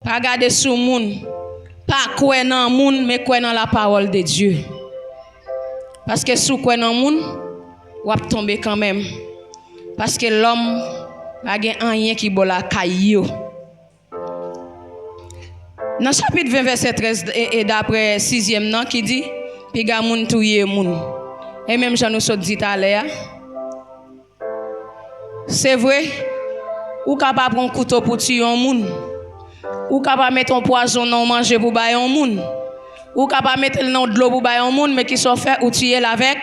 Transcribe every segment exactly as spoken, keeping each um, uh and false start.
Pa gade sou moun. Pa kwè nan moun, men kwè nan la parole de Dieu. Paske si w kwè nan moun, w ap tonbe kanmenm. Paske lòm pa gen anyen ki bon lakay yo. Nan chapit ven, vèsè trèz, e, e dapre sizyèm nan ki di, piga moun touye moun. E menm jan nou sot di talè a, se vre, ou ka pa pran kouto pou tiye yon moun. Ou ka pa mete yon pwazon nan yon manje pou bay yon moun. Ou ka pa mete l nan yon dlo pou bay yon moun, men kisa w fè, ou tiye l avèk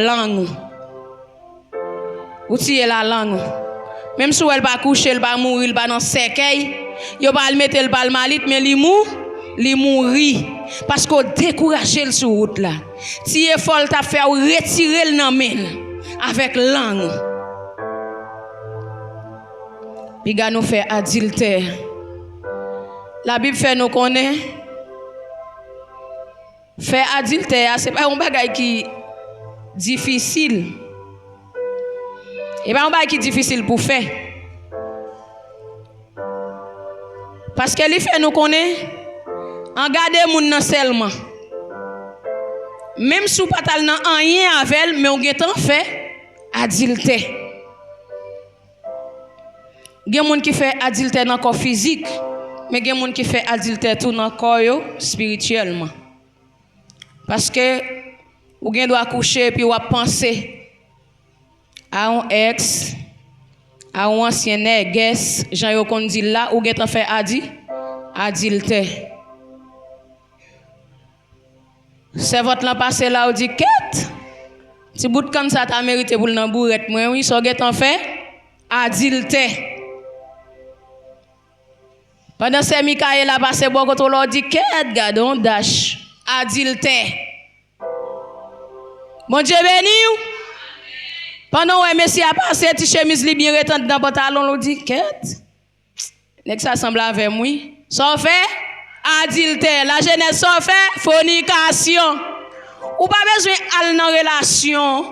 lang ou. Ou tiye l a lang ou. Menm si w wè l pa kouche, l pa mouri, l pa nan sèkèy, yo pa al mete l Palmalit, men li mou, li mouri. Paske w dekouraje l sou wout la. Ti efò l t ap fè a, ou retire l nan men l avèk lang ou. Piga nou fè adiltè. Labib fè nou konnen, fè adiltè a, se pa yon bagay ki difisil. E pa yon bagay ki difisil pou fè. Paske li fè nou konnen, an gade moun nan sèlman. Menm si w pa t al nan anyen avè l, men w gentan fè adiltè. Gen moun ki fè adiltè nan kò fizik, men gen moun ki fè adiltè tou nan kò yo, espirityèlman. Paske ou gen dwa kouche epi w ap panse a yon èks, a yon ansyen nègès, jan yo konn di l la, ou gentan fè adi, adiltè. Sèvant lan pase la, ou di, "Kèt! Ti bout kann sa ta merite pou l nan bourèt mwen, wi, sa w gentan fè? Adiltè." Pandan sè Mikayela pase bò kote w la, ou di, "Kèt, gade yon dach, adiltè." Bondye beni w. Pandan w wè mesye a pase, ti chemiz li byen ret anndan pantalon l, ou di, "Kèt, nèg sa sanble avè m, wi." Sa w fè? Adiltè. Lajenès, sa w fè? Fònikasyon. Ou pa bezwen al nan relasyon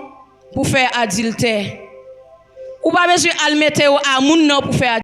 pou fè adiltè. Ou pa bezwen al mete w a moun nan pou fè